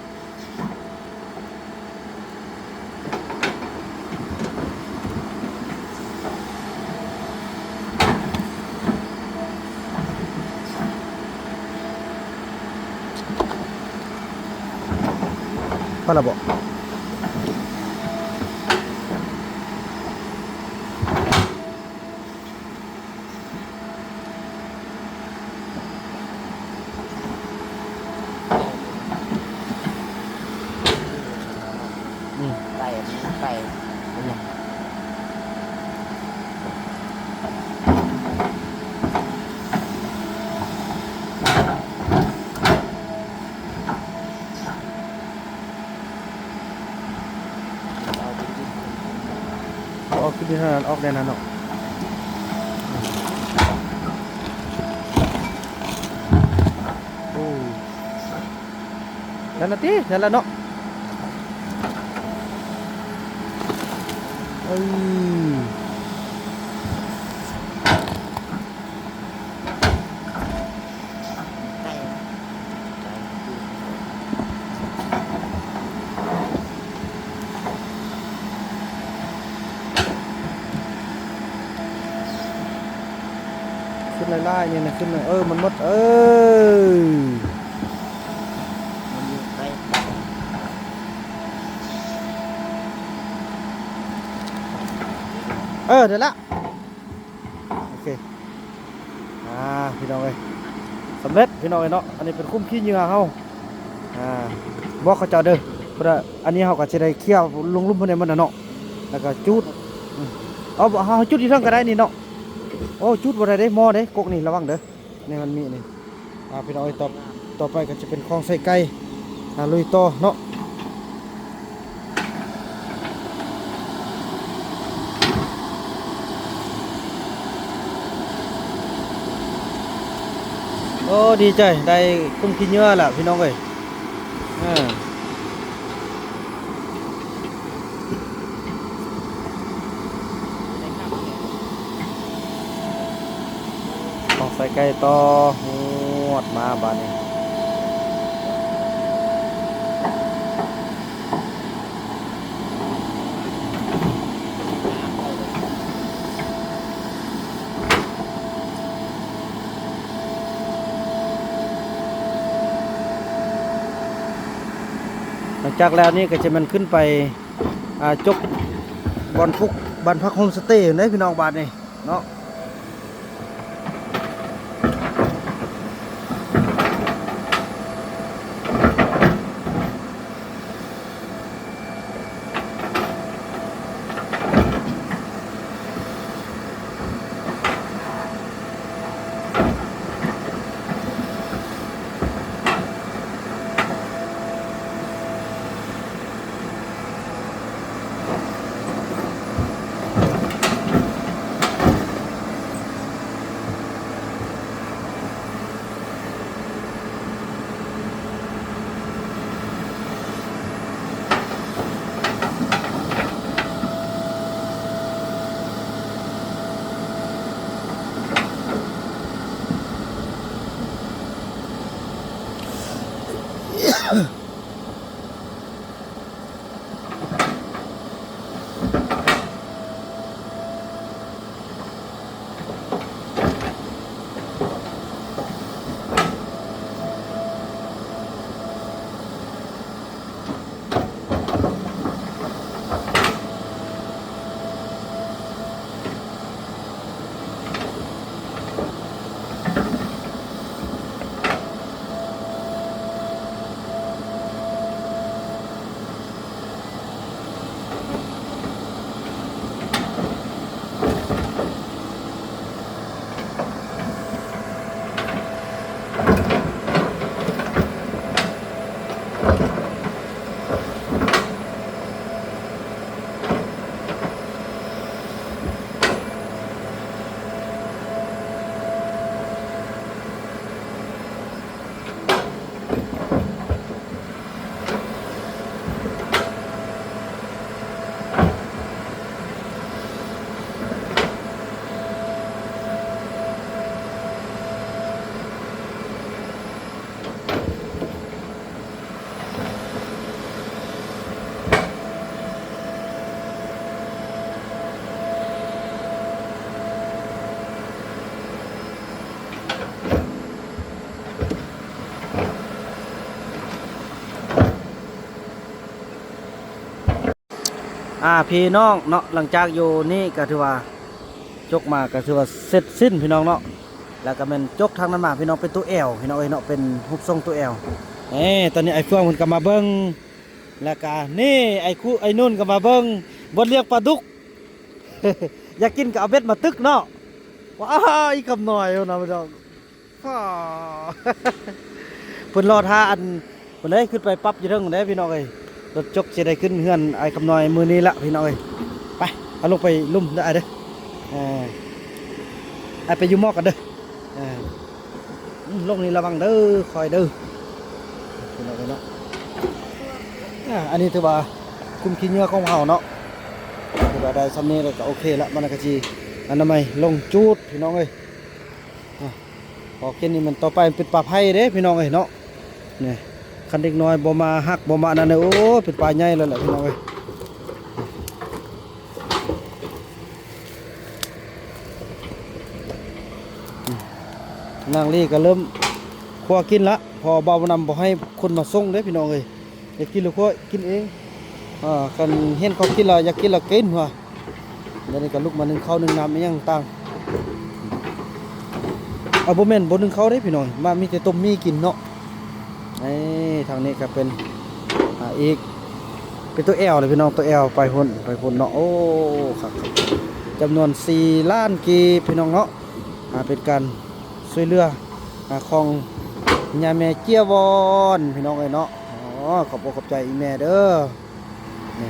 ພໍລະບໍ? ອືມ ໄກ່ ໄກ່ ເປັນຫຍັງ? ເອົາຂຶ້ນທີ່ເທົ່ານັ້ນ ອອກແນວນັ້ນເນາະ. ໂອ້ ນັ້ນລະຕິ ນັ້ນລະເນາະ. ເອີ ໄກ່ ຂຶ້ນຫຼາຍໆ ນີ້ນະ ຂຶ້ນ ເອີ ມັນໝົດ ເອີ ມັ ເອີ ນັ້ນລະ ໂອເຄ ອ່າ ພີ່ນ້ອງເອີຍ ສຳເລັດພີ່ນ້ອງເອີຍເນາະ. ອັນນີ້ເປັນຄຸ້ມຂີ້ເຫຍື້ອເຮົາ ອ່າ ບອກເຂົາເຈົ້າເດີ ເພາະວ່າອັນນີ້ເຮົາກໍຊິໄດ້ເຄຍລົງລຸ່ມພຸ້ນໃດມັນນະເນາະ ແລ້ວກໍຈູດ ອືມ ເອົາ ເຮົາຈູດຢູ່ເທິງກໍໄດ້ນີ້ເນາະ. ໂອ້ ຈູດບໍ່ໄດ້ເດ້ ໝໍ້ເດ້ ກົກນີ້ລະວັງເດີ. ນີ້ມັນມີນີ້ ອ່າ ພີ່ນ້ອງເອີຍ ຕໍ່ ຕໍ່ໄປກໍຈະເປັນຂອງໃສ່ໄກ່ ອ່າ ລຸຍຕໍ່ເນາະ. ໂອ້ ດີໃຈ ໄດ້ຄຸ້ມຂີ້ເຫຍື້ອລະພີ່ນ້ອງເອີຍ ເອີ. ຕ້ອງໃສ່ໄກ່ຕໍ່ ຫວດມາບາດນີ້. ຫຼັງຈາກແລ້ວນີ້ກໍຈະແມ່ນຂຶ້ນໄປ ອ່າ ຈົກບ່ອນປຸກ ບ້ານພັກໂຮມສະເຕເດ້ພີ່ນ້ອງ ບາດນີ້ເນາະ. ອ່າ ພີ່ນ້ອງເນາະ ຫຼັງຈາກຢູ່ນີ້ກໍຖືວ່າຈົກມາກໍຖືວ່າເສັດສິ້ນພີ່ນ້ອງເນາະ. ແລ້ວກໍແມ່ນຈົກທາງນັ້ນມາພີ່ນ້ອງ ເປັນຕົວແອວພີ່ນ້ອງເອີຍເນາະ ເປັນຮູບຊົງຕົວແອວ. ເອີ ຕອນນີ້ໄອ້ເຟືອງເພິ່ນກໍມາເບິ່ງ ແລ້ວກໍນີ້ໄອ້ຄຸ ໄອ້ນຸ່ນກໍມາເບິ່ງ ບ່ອນລ້ຽງປາດຸກ ຢາກກິນກໍເອົາເບັດມາຕຶກເນາະ. ວ້າ ອີ່ຄຳນ້ອຍເນາະພີ່ນ້ອງ. ຟ້າ ເພິ່ນລໍຖ້າອັນ ເພິ່ນເລີຍຂຶ້ນໄປປັບຢູ່ເທິງເດ້ພີ່ນ້ອງເອີຍ. ລົດຈົກຊິໄດ້ຂຶ້ນເຮືອນອ້າຍຄຳນ້ອຍມື້ນີ້ລະພີ່ນ້ອງເອີຍ. ໄປ ເອົາລົງໄປລຸ່ມເດີອ້າຍເດີ. ເອີ ອ້າຍໄປຢູ່ໝໍ້ກັນເດີ. ເອີ ອືມ ລົງນີ້ລະວັງເດີ ຄ່ອຍເດີ ພີ່ນ້ອງເອີຍເນາະ. ອ່າ ອັນນີ້ຖືວ່າຄຸ້ມຂີ້ເຫຍື້ອຂອງເຮົາເນາະ ຖືວ່າໄດ້ຊ່ຳນີ້ແລ້ວກໍໂອເຄລະ. ມັນກໍຊິອະນາໄມລົງຈູດພີ່ນ້ອງເອີຍ. ອ່າ ພໍກິນນີ້ມັນ ຕໍ່ໄປມັນເປັນປາໄຜ່ເດ້ພີ່ນ້ອງເອີຍເນາະ. ນີ້ ຄັນເດັກນ້ອຍບໍ່ມາຮັກບໍ່ມາອັນນັ້ນເດີ ໂອ້ ເປັນປາໃຫຍ່ແລ້ວແຫຼະພີ່ນ້ອງເອີຍ. ນາງລີກໍເລີ່ມຄົວກິນລະ ເພາະວ່າບ່າວນຳບໍ່ໃຫ້ຄົນມາສົ່ງເດ້ພີ່ນ້ອງເອີຍ. ຢາກກິນແລ້ວຄົວກິນເອງ. ອ່າ ຄັນເຫັນເຂົາກິນແລ້ວຢາກກິນແລ້ວກິນວ່າ. ດຽວນີ້ກໍລຸກມາໜຶ້ງເຂົ້າໜຶ້ງນ້ຳອີ່ຫຍັງຕ່າງ. ເອົາ ບໍ່ແມ່ນ ບໍ່ໜຶ້ງເຂົ້າເດ້ພີ່ນ້ອງ, ມາມີແຕ່ຕົ້ມໝີ່ກິນເນາະ. ເອີ ທາງນີ້ກໍເປັນ ອ່າ ອີກ ເປັນຕົວແອວເລີຍພີ່ນ້ອງ, ຕົວແອວໄປພຸ້ນ ໄປພຸ້ນເນາະ. ໂອ້ ຄັກໆ ຈຳນວນສີ່ລ້ານກີບພີ່ນ້ອງເນາະ. ອ່າ ເປັນການຊ່ວຍເຫຼືອ ອ່າ ຂອງຍາແມ່ເຈ້ຍວອນ ພີ່ນ້ອງເອີຍເນາະ. ອໍ ຂອບອົກຂອບໃຈອີ່ແມ່ເດີ. ນີ້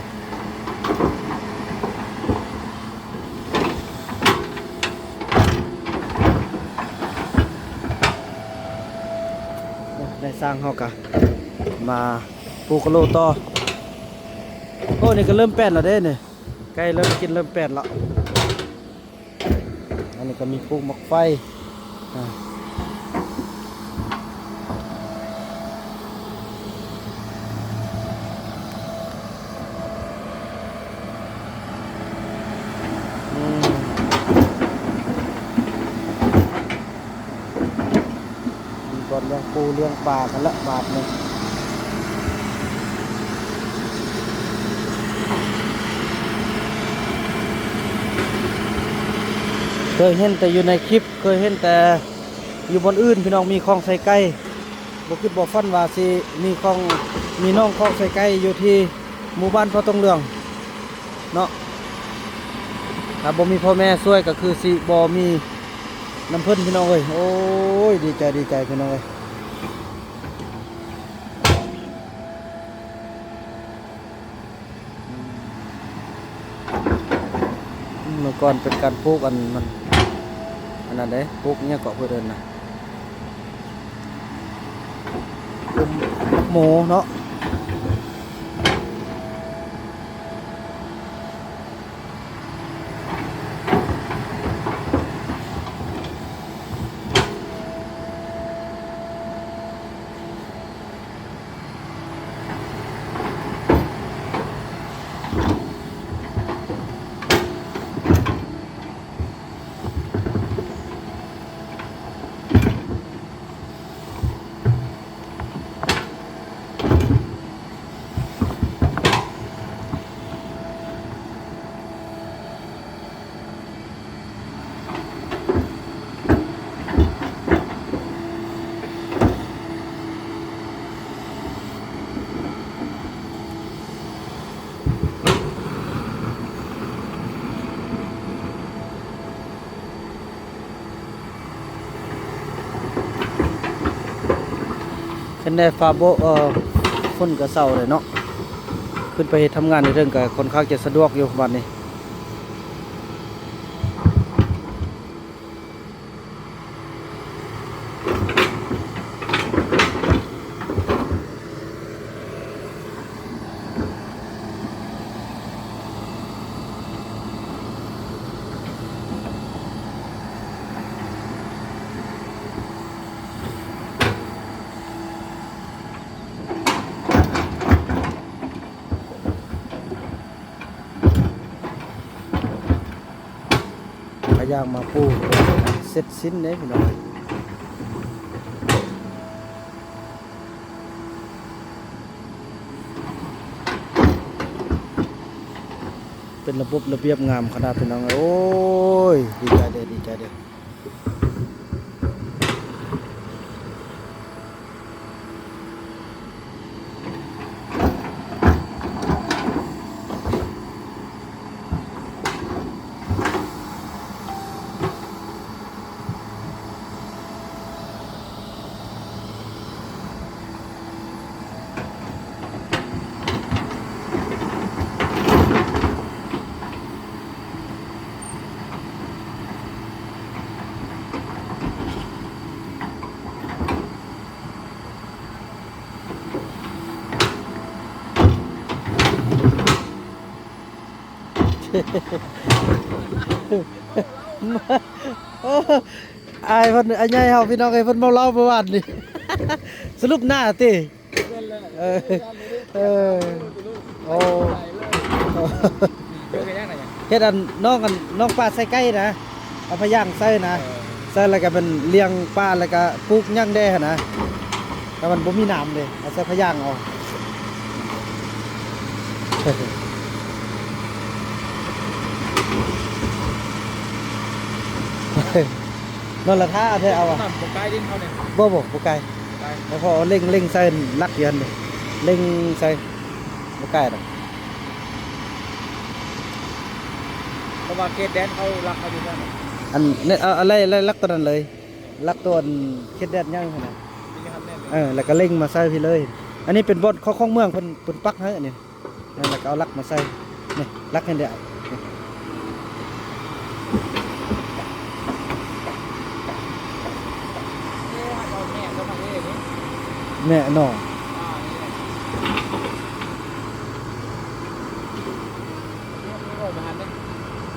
ໄດ້ສ້າງເຮົາກະມາປູກກະໂຫຼຕໍ່. ໂອ້ ນີ້ກະເລີ່ມແປ້ນແລ້ວເດ້ນີ້, ໄກ່ເລີ່ມກິນເລີ່ມແປ້ນແລ້ວ. ອັນນີ້ກໍມີປູກໝາກໄຟ ອ່າ ອືມ. ມີບ່ອນລ້ຽງປູລ້ຽງປາກັນລະບາດນີ້. ເຄີຍເຫັນແຕ່ຢູ່ໃນຄລິບ, ເຄີຍເຫັນແຕ່ຢູ່ບ່ອນອື່ນ ພີ່ນ້ອງ, ມີຄອງໃສ່ໄກ່. ບໍ່ຄິດບໍ່ຝັນວ່າຊິມີຄອງ ມີໜອງຄອງໃສ່ໄກ່ຢູ່ທີ່ໝູ່ບ້ານເຜົ່າຕົງເຫຼືອງເນາະ. ຖ້າບໍ່ມີພໍ່ແມ່ຊ່ວຍກໍຄືຊິບໍ່ມີ ນຳເພິ່ນ ພີ່ນ້ອງເອີຍ. ໂອ້ຍ ດີໃຈ ດີໃຈ ພີ່ນ້ອງເອີຍ. ອືມ ເມື່ອກ່ອນເປັນການປູກອັນ ມັນ ອັນນັ້ນເດ້ ປູກຫຍັງເກາະ ເພິ່ນເອີ້ນນະ ໝາກໂມເນາະ. ເຫັນແດ່ຟ້າໂບະ ເອີ ຝົນກະເຊົາແລ້ວເນາະ, ຂຶ້ນໄປເຮັດທຳງານຢູ່ເທິງກະຄ່ອນຂ້າງຈະສະດວກຢູ່ບາດນີ້. ພະຍາງມາປູເສັດສິ້ນເດ້ພີ່ນ້ອງເອີຍ. ເປັນລະບົບລະບຽບງາມຂະໜາດພີ່ນ້ອງເອີຍ. ໂອ້ຍ ດີໃຈເດີ້ ດີໃຈເດີ້. ອ້າຍເພິ່ນ ອ້າຍໃຫຍ່ເຮົາ ພີ່ນ້ອງເອີຍ ເພິ່ນເມົາເຫຼົ້າເມື່ອວານນີ້ ສະຫຼຸບໜ້າຕິ. ເອີ ເອີ ໂອ້ ເຮັດອັນນ້ອງ ອັນນ້ອງປາໃສ່ໄກ່ນະ ເອົາພະຍາງໃສ່ນະ ເອີ ໃສ່ແລ້ວກະແມ່ນລ້ຽງປາ ແລ້ວກະປູກຫຍັງແດ່ຫັ້ນນະ ແຕ່ມັນບໍ່ມີນ້ຳເດ້ ເອົາໃສ່ພະຍາງເອົາ. ນອນລະທ່າແທ້ເອົາອະ. ບໍ່ກາຍດິນເຂົານີ້. ບໍ່ ບໍ່ ບໍ່ກາຍ. ບໍ່ກາຍ. ແລ້ວພໍເລັ່ງ ເລັ່ງໃສ່ຫຼັກຢູ່ຫັ້ນເດ ເລັ່ງໃສ່ ບໍ່ກາຍດອກ. ເພາະວ່າເຂດແດນເຂົາຫຼັກເຂົາຢູ່ນັ້ນ. ອັນນີ້ ເອົາ ເອົາໄລ່ ໄລ່ຫຼັກຕົວນັ້ນເລີຍ ຫຼັກຕົວອັນເຂດແດນໃຫຍ່ຫັ້ນນະ. ເອີ ແລ້ວກໍເລັ່ງມາໃສ່ພີ້ເລີຍ. ອັນນີ້ເປັນບ່ອນຂອງ ຂອງເມືອງເພິ່ນ ເພິ່ນປັກໃຫ້ອັນນີ້. ນັ້ນແຫຼະ ກໍເອົາຫຼັກມາໃສ່ ນີ້ ຫຼັກເຫັນແລ້ວ ນີ້. ແມ່ນເນາະ.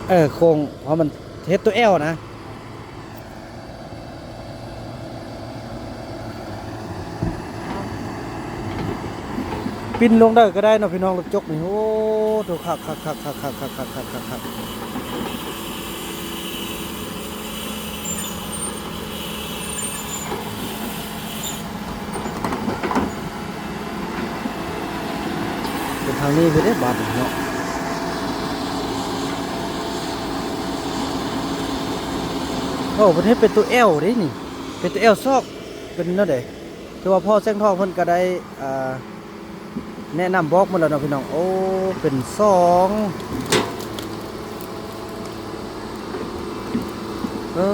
ເອີ ໂຄ້ງ ເພາະມັນເຮັດຕົວແອວນະ. ປິ່ນລົງໄດ້ກໍໄດ້ເນາະພີ່ນ້ອງ ລົດຈົກນີ້. ໂອ້ ໂຕຄັກໆໆໆໆໆໆໆໆ. ເປັນທາງນີ້ເລີຍເດ້ບາດນີ້ເນາະ. ໂອ້ ເພິ່ນເຮັດເປັນຕົວແອວເດ້ນີ້ ເປັນຕົວແອວຊອກ ເປັນແນວໃດ? ຖືວ່າພໍ່ແສງທອງເພິ່ນກໍໄດ້ ອ່າ ແນະນຳບອກໝົດແລ້ວເນາະພີ່ນ້ອງ. ໂອ້ ເປັນຊ່ອງ ເອີ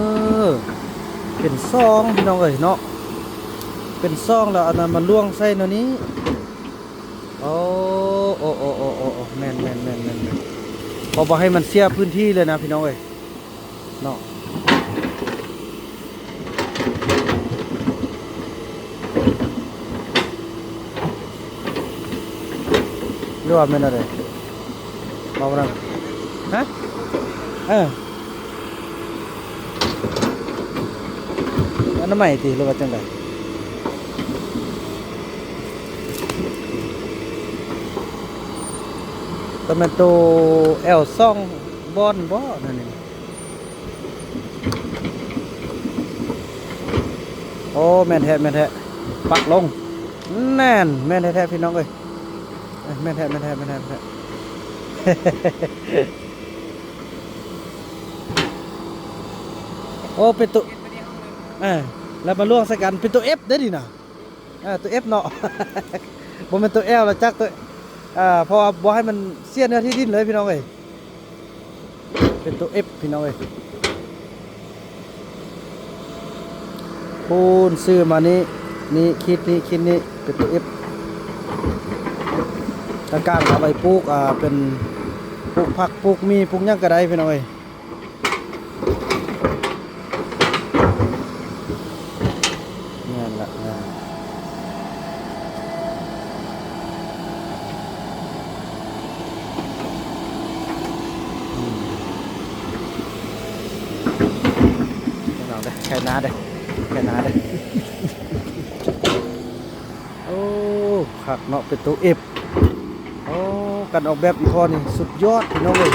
ເປັນຊ່ອງພີ່ນ້ອງເອີຍເນາະ ເປັນຊ່ອງແລ້ວອັນນັ້ນມາລວງໃສ່ແນວນີ້. ໂອ້ ໂອ້ ໂອ້ ແມ່ນໆໆໆ ເພາະບໍ່ໃຫ້ມັນເສຍພື້ນທີ່ເລີຍນະພີ່ນ້ອງເອີຍ. ເນາະ ຫຼືວ່າແມ່ນແນວໃດ? ເວົ້ານຳ ຮະ? ເອີ ອະນາໄມຕິ ຫຼືວ່າຈັ່ງໃດ? ກໍແມ່ນໂຕແອວສອງບ່ອນບໍ ນັ້ນນີ້. ໂອ້ ແມ່ນແທ້ ແມ່ນແທ້ ປັກລົງ ແມ່ນ ແມ່ນແທ້ໆ ພີ່ນ້ອງເອີຍ ແມ່ນແທ້ ແມ່ນແທ້ ແມ່ນແທ້ ແມ່ນແທ້. ໂອ້ ເປັນໂຕ ເອີ ແລ້ວມາລວມໃສ່ກັນ ເປັນໂຕເອັຟເດ້ນີ້ນະ. ເອີ ຕົວເອັຟເນາະ ບໍ່ແມ່ນຕົວແອວລະຈັກ ຕົວ ເອີ ເພາະວ່າບໍ່ໃຫ້ມັນເສຍເນື້ອທີ່ດິນເລີຍພີ່ນ້ອງເອີຍ ເປັນຕົວເອັຟພີ່ນ້ອງເອີຍ. ປູນຊື່ມານີ້ ນີ້ ຂີດນີ້ ຂີດນີ້ ເປັນຕົວເອັຟ ກາງໆ ເອົາໄວ້ປູກ ອ່າ ເປັນປູກຜັກ ປູກໝີ່ ປູກຫຍັງກໍໄດ້ພີ່ນ້ອງເອີຍ. ແມ່ນລະ ແມ່ນ ອືມ ໄຖນາເດີ້ ໄຖນາເດີ້ ໄຖນາເດີ້. ໂອ້ ຄັກເນາະ ເປັນໂຕເອັຟ. ໂອ້ ການອອກແບບອີ່ພໍ່ນີ້ສຸດຍອດພີ່ນ້ອງເອີຍ.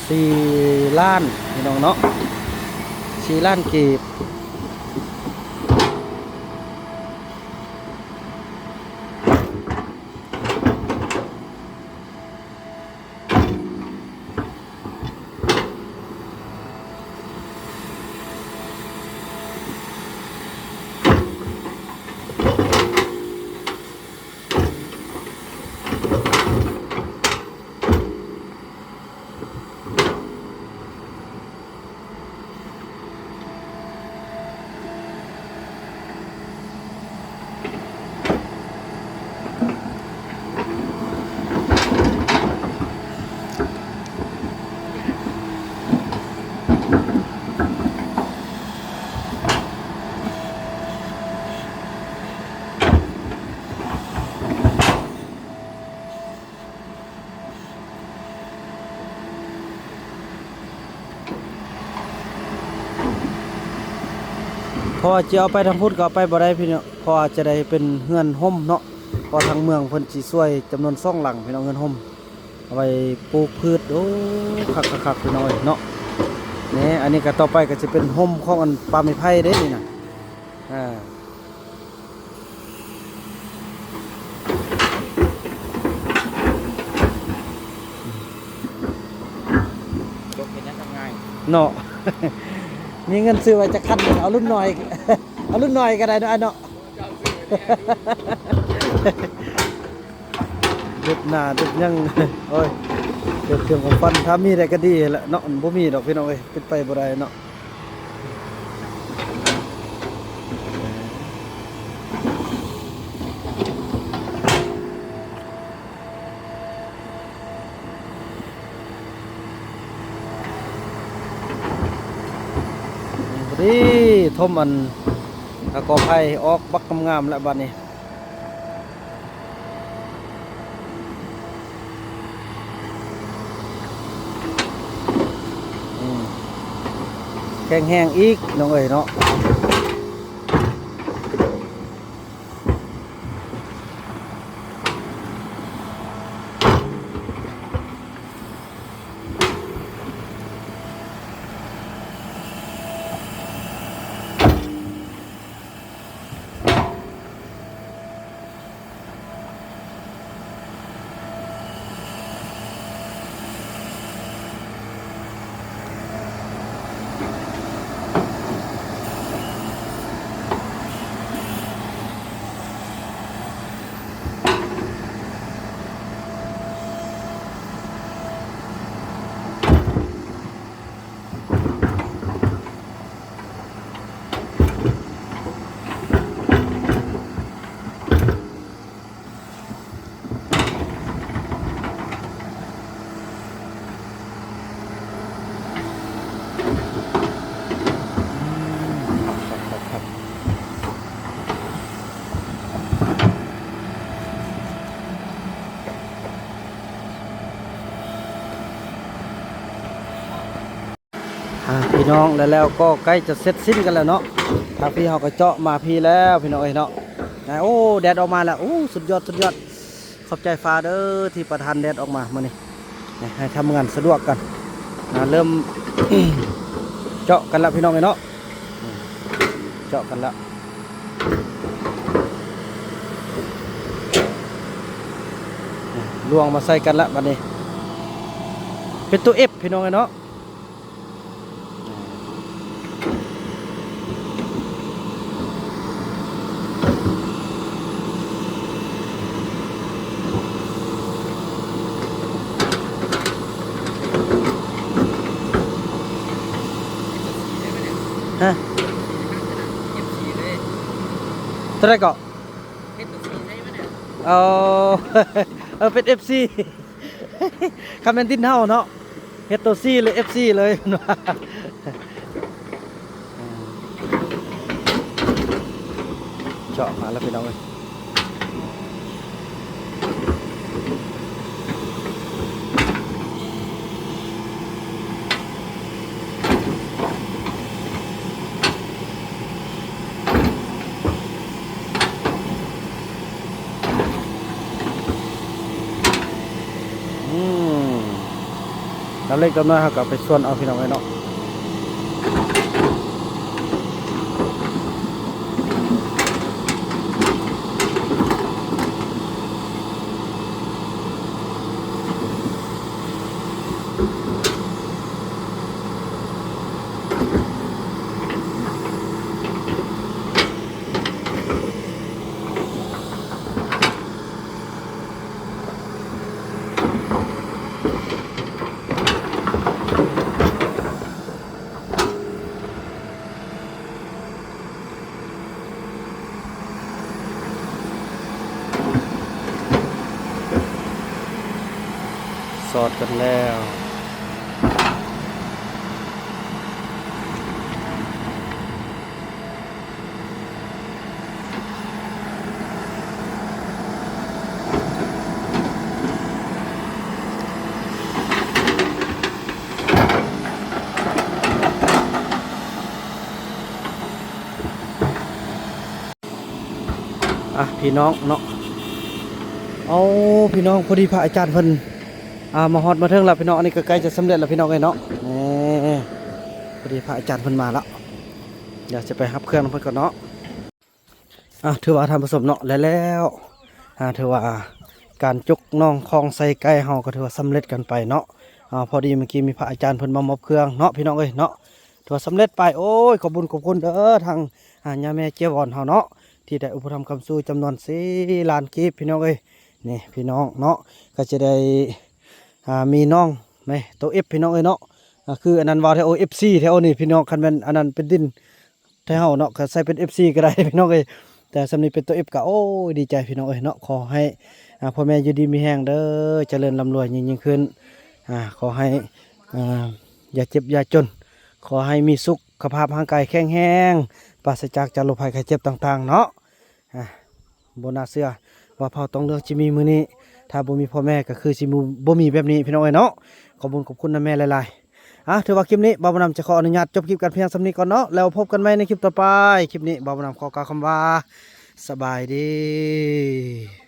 ສີ່ລ້ານພີ່ນ້ອງເນາະ ສີ່ລ້ານກີບ. ເພາະວ່າຈະເອົາໄປທາງພຸ້ນກໍເອົາໄປບໍ່ໄດ້ພີ່ນ້ອງ ເພາະວ່າຈະໄດ້ເປັນເຮືອນຮົ່ມເນາະ ເພາະທາງເມືອງເພິ່ນຊິຊ່ວຍຈຳນວນສອງຫຼັງພີ່ນ້ອງ ເຮືອນຮົ່ມ ເອົາໄວ້ປູກພືດ. ໂອ້ ຄັກໆໆ ພີ່ນ້ອງເອີຍເນາະ ນີ້ ອັນນີ້ກໍຕໍ່ໄປກໍຈະເປັນຮົ່ມຂອງອັນປ່າໄມ້ໄຜ່ເດ້ນີ້ນະ ອ່າ. ເນາະ ມີເງິນຊື້ໄວ້ຈັກຄັນ ເອົາລຸ້ນໜ້ອຍ ເອົາລຸ້ນໜ້ອຍກໍໄດ້ເນາະ ອ້າຍເນາະ. ເດັບໜ້າເດັບຫຍັງ ໂອ້ຍ ເດັບເຄື່ອງຂອງຟັນ ຖ້າມີໄດ້ກໍດີແຫຼະເນາະ ມັນບໍ່ມີດອກພີ່ນ້ອງເອີຍ ເປັນໄປບໍ່ໄດ້ເນາະ. ພໍດີ ຖົມອັນ ກະກໍໄຜ່ອອກບັກງາມໆ ແລ້ວບາດນີ້ ອືມ ແຂງແຮງອີກ ນ້ອງເອີຍເນາະ. ອ່າ ພີ່ນ້ອງ ແລ້ວ ແລ້ວກໍໃກ້ຈະເສັດສິ້ນກັນແລ້ວເນາະ. ທາງພີ້ເຮົາກໍເຈາະມາພີ້ແລ້ວ ພີ່ນ້ອງເອີຍເນາະ. ອ່າ ໂອ້ ແດດອອກມາແລ້ວ ໂອ້ ສຸດຍອດ ສຸດຍອດ. ຂອບໃຈຟ້າເດີ້ທີ່ປະທານແດດອອກມາມື້ນີ້ ໃຫ້ທຳງານສະດວກກັນ. ອ່າ ເລີ່ມເຈາະກັນແລ້ວ ພີ່ນ້ອງເອີຍເນາະ. ເຈາະກັນແລ້ວ ລວງມາໃສ່ກັນແລ້ວບາດນີ້ ເປັນຕົວເອັຟ ພີ່ນ້ອງເອີຍເນາະ. ຮະ ເທົ່າໃດເກາະ? ເອີ ເອີ ເປັນເອັຟຊີ ຄັນແມ່ນດິນເຮົາເນາະ ເຮັດໂຕຊີ ຫຼື ເອັຟຊີ ເລີຍ. ເຈາະມາແລ້ວ ພີ່ນ້ອງເອີຍ. ອືມ ຕຳເລັກຕຳນ້ອຍເຮົາກໍເອົາໄປສ່ວນເອົາ ພີ່ນ້ອງເອີຍເນາະ. ສອດກັນແລ້ວ. ອ່ະ ພີ່ນ້ອງເນາະ ເອົາ ພີ່ນ້ອງ ພໍດີພະອາຈານເພິ່ນ ອ່າ ມາຮອດມາເຖິງແລ້ວ ພີ່ນ້ອງ. ອັນນີ້ກໍໃກ້ຈະສຳເລັດແລ້ວ ພີ່ນ້ອງເອີຍເນາະ. ນີ້ ພໍດີພະອາຈານເພິ່ນມາແລ້ວ ດຽວຈະໄປຮັບເຄື່ອງນຳເພິ່ນກ່ອນເນາະ. ອ່າ ຖືວ່າທ່ານຜູ້ຊົມເນາະ ແລ້ວ ແລ້ວ ອ່າ ຖືວ່າການຈົກໜອງຂອງໃສ່ໄກ່ເຮົາກໍຖືວ່າສຳເລັດກັນໄປເນາະ. ອ່າ ພໍດີເມື່ອກີ້ມີພະອາຈານເພິ່ນມາມອບເຄື່ອງເນາະ ພີ່ນ້ອງເອີຍເນາະ ຖືວ່າສຳເລັດໄປ. ໂອ້ຍ ຂອບບຸນຂອບຄຸນເດີ ທາງ ອ່າ ຍ່າແມ່ເຈ້ຍວອນເຮົາເນາະ ທີ່ໄດ້ອຸປະຖຳຄ້ຳຊູຈຳນວນສີ່ລ້ານກີບ ພີ່ນ້ອງເອີຍ. ນີ້ພີ່ນ້ອງເນາະ ກໍຈະໄດ້ ອ່າ ມີນ້ອງແມ່ໂຕເອັຟ ພີ່ນ້ອງເອີຍເນາະ. ອ່າ ຄືອັນນັ້ນວ່າແທ້ ໂອ ເອັຟຊີ ແທ້ ໂອ ນີ້ພີ່ນ້ອງ ຄັນແມ່ນອັນນັ້ນເປັນດິນ ໄທເຮົາເນາະ ກໍໃສ່ເປັນ ເອັຟຊີ ກໍໄດ້ພີ່ນ້ອງເອີຍ. ແຕ່ສ່ຳນີ້ເປັນຕົວ F ກໍ ໂອ້ຍ ດີໃຈພີ່ນ້ອງເອີຍເນາະ. ຂໍໃຫ້ ອ່າ ພໍ່ແມ່ຢູ່ດີມີແຮງເດີ ຈະເລີນລ່ຳລວຍຍິ່ງໆຂຶ້ນ. ອ່າ ຂໍໃຫ້ ອ່າ ຢ່າເຈັບຢ່າຈົນ ຂໍໃຫ້ມີສຸຂະພາບຮ່າງກາຍແຂງແຮງ ປາສະຈາກຈາກໂລກໄພໄຂ້ເຈັບຕ່າງໆເນາະ. ອ່າ ບໍ່ໜ້າເຊື່ອວ່າເຜົ່າຕອງເຫຼືອງຊິມີມື້ນີ້ ຖ້າບໍ່ມີພໍ່ແມ່ກໍຄືຊິບໍ່ມີແບບນີ້ພີ່ນ້ອງເອີຍເນາະ. ຂອບບຸນຂອບຄຸນນຳແມ່ຫຼາຍໆ. ອ່າ ຖືວ່າຄລິບນີ້ບ່າວບຸນນຳຈະຂໍອະນຸຍາດຈົບຄລິບກັນພຽງສ່ຳນີ້ກ່ອນເນາະ ແລ້ວພົບກັນໃໝ່ໃນຄລິບຕໍ່ໄປ. ຄລິບນີ້ບ່າວບຸນນຳຂໍກ່າວຄຳວ່າ ສະບາຍດີ.